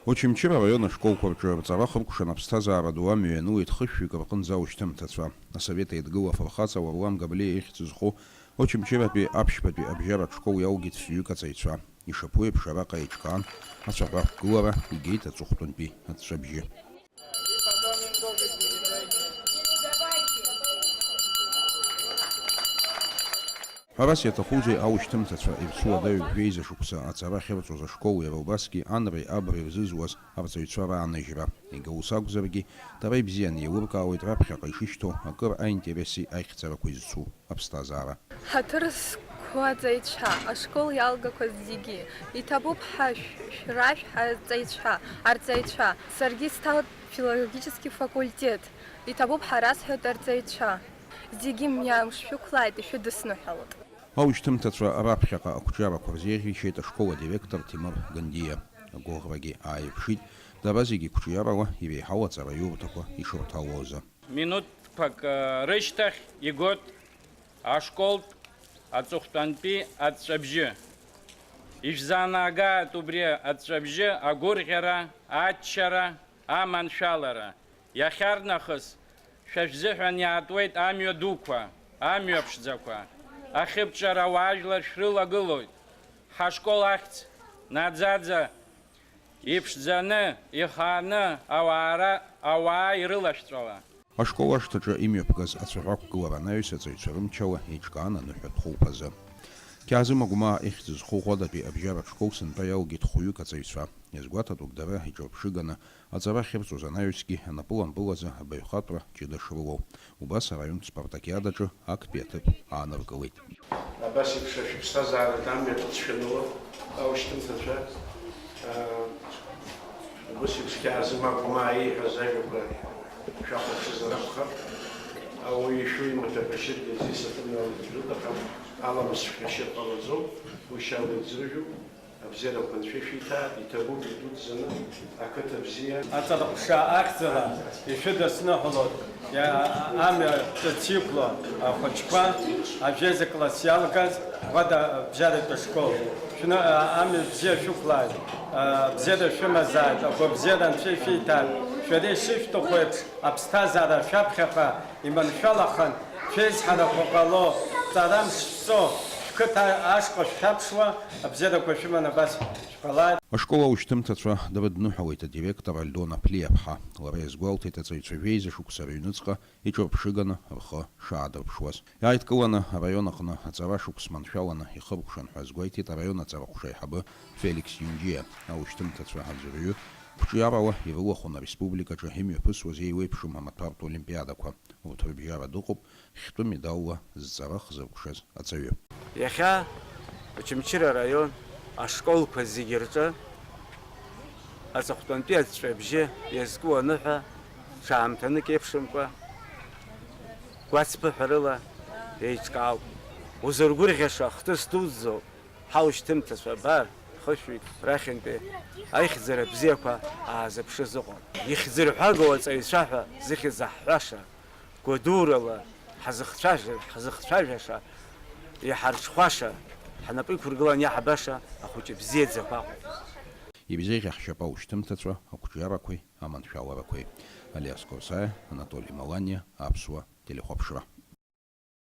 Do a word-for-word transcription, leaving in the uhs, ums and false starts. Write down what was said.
Очамчыра араион ашколқәа рҿы рҵара хыркәшан аԥсҭазаара ду амҩа иануеит хышәҩык рҟынӡа аушьҭымҭацәа. Асовет Еидгыла афырхаҵа Уарлам Габлиа ихьӡ зху Очамчыратәи аԥшьбатәи абжьаратә школ иалгеит фҩык аҵаҩцәа. Ишаԥу еиԥш, араҟа еиҿкаан ацәаҳәа ақәгылара, игеит аҵыхәтәантәи аҵәҵәабжьы. Ҳәарас иаҭахузеи, аушьҭымҭацәа ирцу адаҩ жәеиза шықәса аҵара ахьырҵоз ашкол, иара убасгьы анреи абреи рзызуаз арҵаҩцәа рааныжьра. Иага ус акәзаргьы, дара ибзианы еилыркаауеит раԥхьаҟа ишышьҭоу акыр аинтереси аихьӡарақәа изцу аԥсҭазаара. Ҳаҭыр зқәу аҵаҩцәа, ашкол иалгақәаз зегьы, иҭабуп ҳашә-, шәара шәҳаҵаҩцәа, арҵаҩцәа, саргьы сҭалт филологический факультет, иҭабуп ҳәа расҳәоит арҵаҩцәа. Зегьы мҩамш шәықәлааит, ишәыдысныҳәалоит. Аушьҭымҭацәа раԥхьаҟа ақәҿиарақәа рзеиӷьеишьеит ашкол адиректор Ҭемыр Гандиа. Агәыӷрагьы ааирԥшит, дара зегьы қәҿиарала иреиҳау аҵараиурҭақәа ишырҭалоз. Минуҭқәак, э, рышьҭахь игоит ашколтә аҵыхәтәантәи аҵәҵәабжьы. Ишәзаанагааит убри аҵәҵәабжьы агәырӷьара, аччара, аманшәалара. Иахьарнахыс шәа шәзыҳәан иаатуеит амҩа дуқәа, амҩа ԥшӡақәа. Ахьыԥҵәара уаажәлар шәрылагылоит. Ҳашкол ахьӡ наӡаӡа иԥшӡаны, ихааны ауаара, ауаа ирылашәҵәала. Ашкол ашҭаҿы имҩаԥгаз ацәаҳәа ақәгылара анаҩс аҵаҩцәа рымчала еиҿкаан аныҳәатә хәылԥазы. Қьаазым Агәмаа ихьӡ зху Ӷәадатәи абжьаратә школ сынтәа иалгеит хәҩык аҵаҩцәа. Иазгәаҭатәуп дара иҿырԥшыганы аҵара ахьырҵоз анаҩсгьы анапылампылазы абаҩхатәра ҷыда шрылоу. Убас араионтә спартакиадаҿы актәи аҭыԥ ааныркылеит. Абас еиԥш ашәыԥсҭазаараҿы амҩа ҿыц шәаныло, аушьҭымҭацәа, аа, убас еиԥш Қьаазым Агәмаа ииҳәаз ажәақәа шәахәаԥшызар акәхап, ауаҩы ишәу имаҭәа ҳәашьыргьы аӡы исаҭымҩаларгьы рыҭахым, аламыс шәҟьашьыр ҟалаӡом, уи шьала иӡрыжәуп. Абзиарақәа Анцәа ишәиҭааит, иҭабуп идуӡӡаны, ақыҭа бзиа. Аҵарахәша ахьӡала ишәыдысныҳәалоит, иа-, амҩа ҿыц иқәло ахәыҷқәа, ажәеиза класс иалгаз Ӷәада абжьаратәи ашкол. Шәны-, а-, амҩа бзиа шәықәлааит, а, абзиара шәымазааит, агәабзиара Анцәа ишәиҭааит. Шәара ишышәҭаху еиԥш, аԥсҭазаара шәаԥхьаҟа иманшәалахан, шәеизҳарақәа ҟало, ҵарамш шәҵо, шәқыҭа ашҟа шәҭаԥшуа, абзиарақәа шәыманы абас шәҟалааит. Ашкол аушьҭымҭацәа дрыдныҳәалеит адиректор Альдона Ԥлиаԥҳа. Лара иазгәалҭеит, аҵаҩцәа жәеиза шықәса рыҩныҵҟа иҿырԥшыганы рхы шаадырԥшуаз. Иааидкыланы араион аҟны аҵара шықәс маншәаланы ихыркәшан ҳәа азгәеиҭеит араион аҵарахәша аиҳабы Феликс Иунџьиа. Аушьҭымҭацәа аӡәырҩы қәҿиарала ирылахәын ареспубликаҿы имҩаԥысуаз еиуеиԥшым амаҭәартә олимпиадақәа. Урҭ рыбжьара дыҟоуп хьтәы медалла зҵара хзыркәшаз аҵаҩы. Иахьа Очамчыра араион ашколқәа зегьы рҿы аҵыхәтәантәи аҵәҵәабжьы иазку аныҳәа ҽаамҭанык еиԥшымкәа гәацԥыҳәарыла еиҿкаауп. Узыргәырӷьаша ахҭыс дуӡӡоуп. Ҳаушьҭымҭацәа абар, хышәҩык рахьынтәи аихьӡара бзиақәа аазыԥшыз ыҟоуп. Ихьӡырҳәагоу аҵаҩцәа ҳәа зыхьӡ аҳҳәаша, гәадурала ҳазыхцәажәа-, ҳазыхцәажәаша, иҳарҽхәаша, ҳнапы иқәыргылан иаҳбаша ахәыҷы бзиаӡақәа ыҟоуп. Ибзеиӷьаҳшьап аушьҭымҭацәа, ақәҿиарақәеи аманшәаларақәеи. Алиас Қорсаиа, Анатоли Маланиа, Аԥсуа телехәаԥшра.